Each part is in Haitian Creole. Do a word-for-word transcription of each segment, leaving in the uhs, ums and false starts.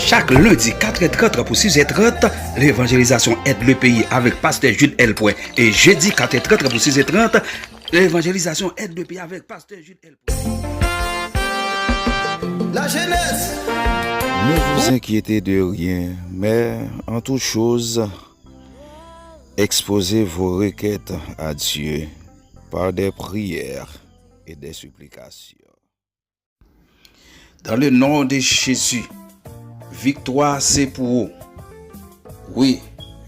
Chak lendi, katrè trant pou sizè trant, levanjelizasyon Aide le Pays avèk Pastè Jules L. Pwen. E jedi, katrè trant pou sizè trant, levanjelizasyon Aide le Pays avèk Pastè Jules L. Pwen. La jeunesse. Ne vous inquiétez de rien, mais en toute chose, exposez vos requêtes à Dieu par des prières et des supplications. Dans le nom de Jésus, viktwa se pou ou. Wi,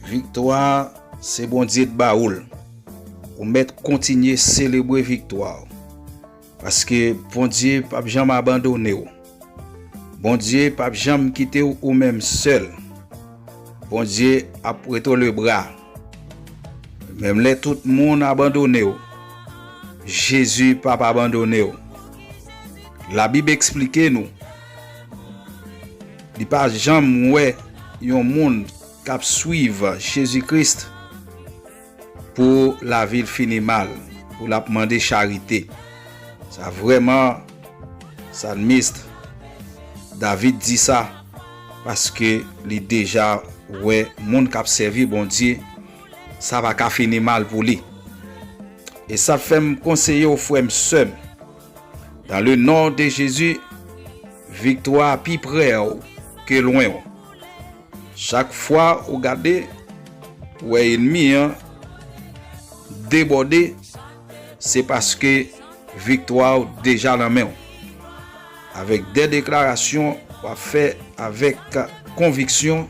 viktwa se Bondye t ba ou l. Ou mèt kontinye selebre viktwa w. Paske Bondye p ap janm abandone w. Bondye p ap janm kite w ou menm sèl. Bondye ap ret w lebra. Menm lè tout moun abandone w, Jezi p ap abandone w. Labib eksplike nou, li pa janm wè yon moun k ap swiv Jezi Kris pou lavi l fini mal, pou l ap mande charite. Sa vrèman, salmis David di sa, paske li deja wè moun k ap sèvi Bondye, sa pa ka fini mal pou li. E sa fè m konseye w, frè m, sè m, dans le nom de Jésus, viktwa pi prè w ke lwen w. Chak fwa ou gade, ou wè enmi an debòde, se paske viktwa w deja nan men w. Avèk de deklarasyon w ap fè avèk konviksyon,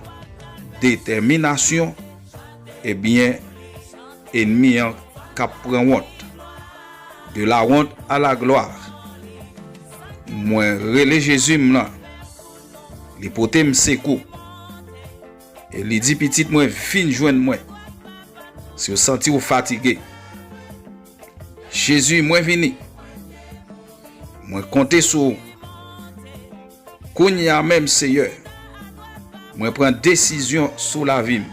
detèminasyon, ebyen, enmi an k ap pran wont. De la honte à la gloire. Mwen rele Jezi m nan. Li pote m sekou. E li di, pitit mwen, vin jwenn mwen. Si w santi w fatige. Jezi, mwen vini. Mwen konte sou ou. Kounye a menm, Seyè, mwen pran desizyon sou lavi m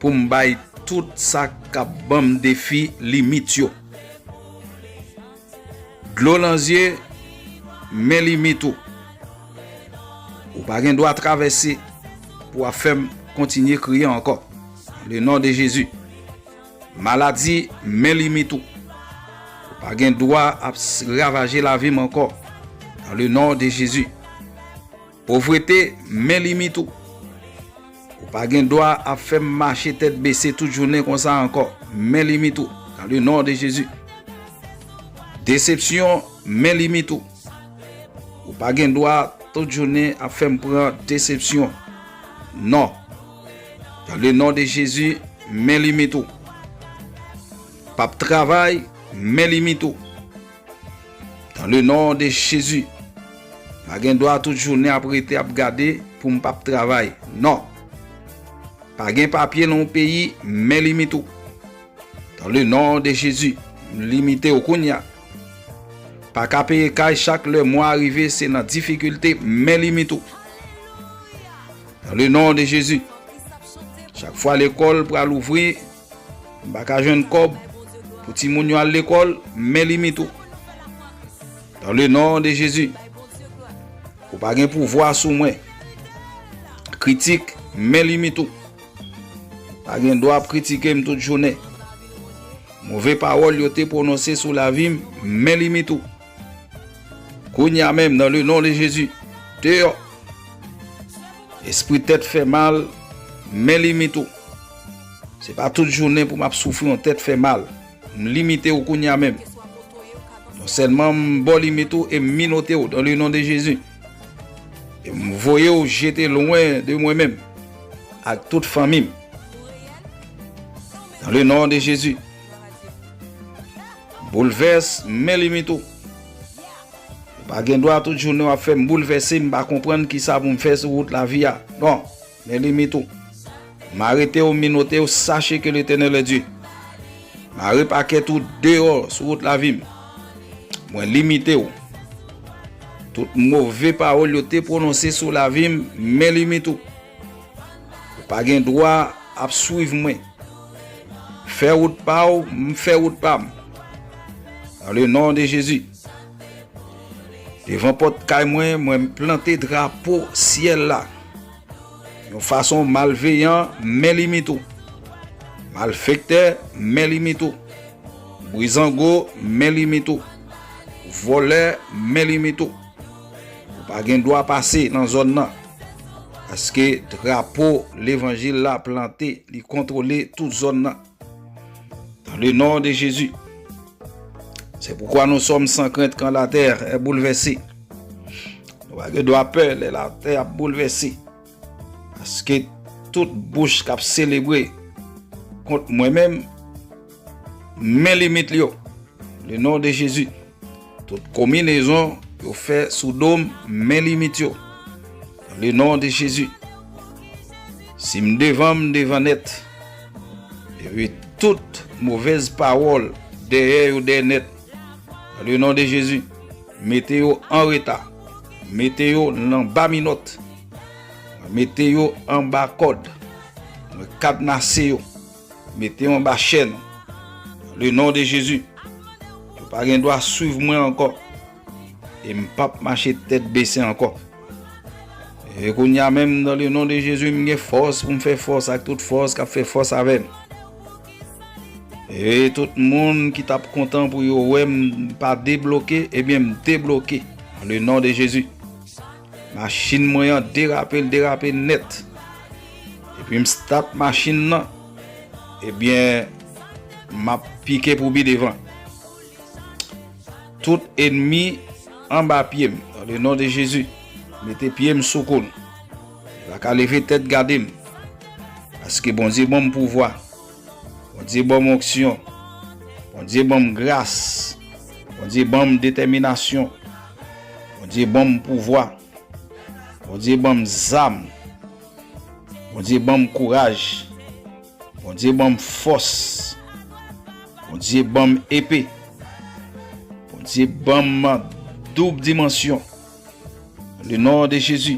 pou m bay tout sa k ap ban m defi limit yo. Dlo nan zye, men limit ou. Ou pa gen dwa travèse pou w ap fè m kontinye kriye ankò. Le non de Jezi. Maladi, men limit ou. Ou pa gen dwa ap ravaje lavi m ankò. Dans le nom de Jésus. Povrete, men limit ou. Ou pa gen dwa ap fè m mache tèt bese tout jounen konsa ankò. Men limit ou. Dans le nom de Jésus. Desepsyon, men limit ou. Ou pa gen dwa tout jounen ap fè m pran desepsyon. Non. Dans le nom de Jésus, men limit ou. P ap travay, men limit ou. Dans le nom de Jésus. Pa gen dwa tout jounen ap rete ap gade pou m p ap travay. Non. Pa gen papye nan yon peyi, men limit ou. Dans le nom de Jésus, m limite w kounye a. Pa ka peye kay, chak lè mwa a rive, se nan difikilte, men limit ou. Dans le nom de Jésus. Chak fwa lekòl pral ouvri, m pa ka jwenn kòb pou timoun yo al lekòl, men limit ou. Dans le nom de Jésus. Ou pa gen pouvwa sou mwen. Kritik, men limit ou. Pa gen dwa ap kritike m tout jounen. Move pawòl yo te pwononse sou lavi m, men limit ou. Kounye a menm, dans le nom de Jésus, deyò. Espri tèt fè mal, men limit ou. Se pa tout jounen pou m ap soufri yon tèt fè mal. M limite w kounye a menm. Non sèlman m ba w limit ou e m minote w dans le nom de Jésus. E m voye w jete lwen de mwen menm ak tout fanmi m. Dans le nom de Jésus. Boulvès, men limit ou. Ou pa gen dwa tout jounen w ap fè m boulvèse, m pa konprann kisa pou m fè sou wout lavi a. Non, men limit ou. M arete w, m minote w, sachez que l'Éternel est Dieu. Mare pakèt ou deyò sou wout lavi m. Mwen limite w. Tout move pawòl yo te pwononse sou lavi m, men limit ou. Ou pa gen dwa ap swiv mwen. Fè wout pa w, m fè wout pa m. Dans le nom de Jésus. Devan pòt kay mwen, mwen plante drapo syèl la. Yon fason malveyan, men limit ou. Malfektè, men limit ou. Brizango, men limit ou. Vòlè, men limit ou. Ou pa gen dwa pase nan zòn nan. Paske drapo levanjil la plante, li kontwole tout zòn nan. Dans le nom de Jésus. C'est pourquoi nous sommes sans crainte quand la terre est bouleversée. Nou pa gen dwa pè lè latè ap boulvèse. Paske tout bouch k ap selebre kont mwen menm, men limit li yo. Le non de Jezi. Tout konbinezon yo fè sou do m, men limit yo. Le non de Jezi. Si m devan, m devan nèt. Epi tout movèz pawòl dèyè yo dèyè nèt. Le non de Jezi. Mete yo an reta. Mete yo nan ba minòt. Mete yo anba kòd. Mwen kadnase yo. Mete yo anba chèn. Le non de Jezi. Yo pa gen dwa swiv mwen ankò. E m p ap mache tèt bese ankò. E kounye a menm, dans le nom de Jésus, m gen fòs pou m fè fòs ak tout fòs k ap fè fòs avè m. E tout moun ki t ap kontan pou yo wè m pa debloke, ebyen, m debloke. Dans le nom de Jésus. Machin mwen an derape, l derape nèt. Epi m stat machin nan, ebyen, m ap pike pou bi devan. Tout enmi anba pye m, dans le nom de Jésus. Mete pye m sou kou l. Li pa ka leve tèt gade m. Paske Bondye ban m pouvwa. Bondye ban m onksyon. Bondye ban m gras. Bondye ban m detèminasyon. Bondye ban m pouvwa. Bondye ban m zam. Bondye ban m kouraj. Bondye ban m fòs. Bondye ban m epe. Bondye ban m doub dimansyon. Le non de Jezi.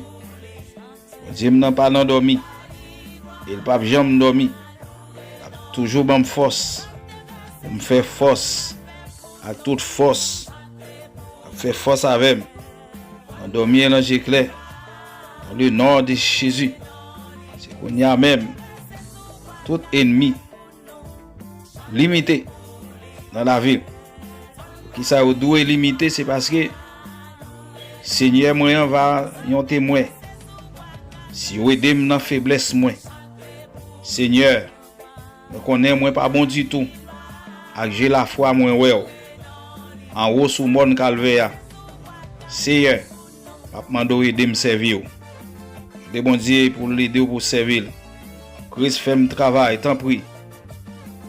Bondye m nan pa nan dòmi. E l p ap janm dòmi. L ap toujou ban m fòs. Pou m fè fòs ak tout fòs. L ap fè fòs avè m. Nan dòmi e nan je klè. Dans le nom de Jésus. Se kounye a menm. Tout enmi limite nan lavi w. Poukisa yo dwe limite? Se paske Senyè mwen an va yon temwen. Si yo ede m nan feblès mwen, Senyè, mwen konnen mwen pa bon ditou. Ak je lafwa mwen wè w anwo sou mòn Kalvè a. Seyè, m ap mande w ede m sèvi w. Mande Bondye pou l ede w pou w sèvi l. Kris, fè m travay, tanpri.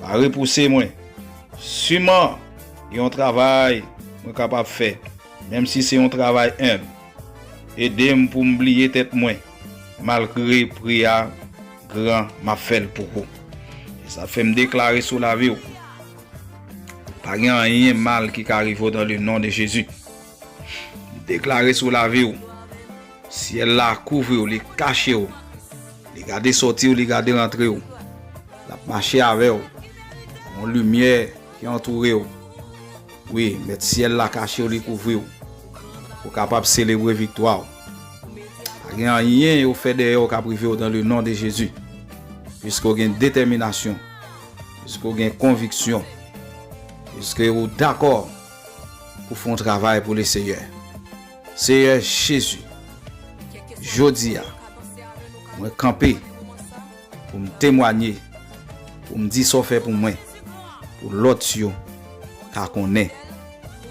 Pa repouse mwen. Siman, gen yon travay mwen kapab fè, menm si se yon travay enb. Ede m pou m bliye tèt mwen, malgre pri a gran, m ap fè l pou ou. E sa fè m deklare sou lavi w, pa gen anyen mal ki ka rive w dans le nom de Jésus. M deklare sou lavi w, syèl la kouvri w, li kache w, li gade sòti w, li gade rantre w. L ap mache avè w. Yon limyè ki antoure w. Wi, mèt syèl la kache w, li kouvri w. Pou w kapab selebre viktwa w. Pa gen anyen yo fè dèyè w k ap rive w dans le nom de Jésus. Piske w gen detèminasyon. Piske w gen konviksyon. Piske w dakò pou fè yon travay pou Leseyè. Seyè Jezi, jodi a, mwen kanpe pou m temwanye, pou m di sa w fè pou mwen, pou lòt yo ka konnen.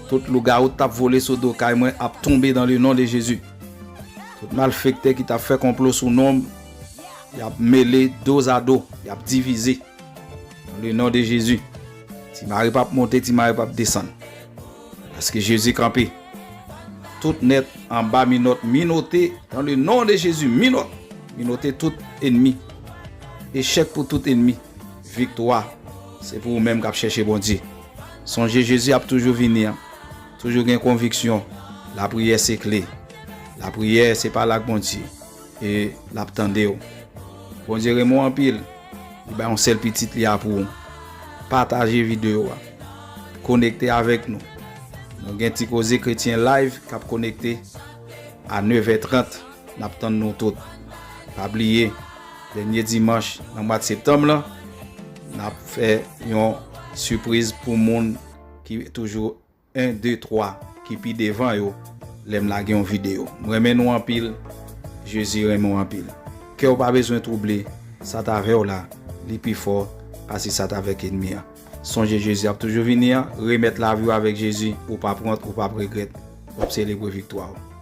Tout lougawou t ap vole sou do kay mwen ap tonbe dans le nom de Jésus. Tout malfektè ki t ap fè konplo sou non m, y ap mele dozado, y ap divize. Dans le nom de Jésus. Ti mare p ap monte, ti mare p ap desann. Paske Jezi kanpe. Tout nèt anba minòt, minote, dans le nom de Jésus, minòt. Minote tout enmi. Echèk pou tout enmi. Viktwa, se pou ou menm k ap chèche Bondye. Sonje Jezi ap toujou vini an. Toujou gen konviksyon. Lapriyè se kle. Lapriyè se pale ak Bondye. E l ap tande w. Bondye renmen w anpil. Li bay yon sèl pitit li a pou ou. Pataje videyo a. Konekte avèk nou. Nou gen Ti Koze Kretyen Live k ap konekte a nèv è trant. N ap tann nou tout. Pa bliye, dènye dimanch nan mwa septanm lan, n ap fè yon sipriz pou moun ki toujou en, de, twa ki pi devan yo lè m lage yon videyo. M renmen nou anpil. Jezi renmen w anpil. Kè w pa bezwen twouble. Sa t avè w la, li pi fò pase sa t avèk ènmi an. Sonje Jezi ap toujou vini an. Remèt lavi w avèk Jezi. Ou p ap wont, ou p ap regrèt. W ap selebre viktwa w.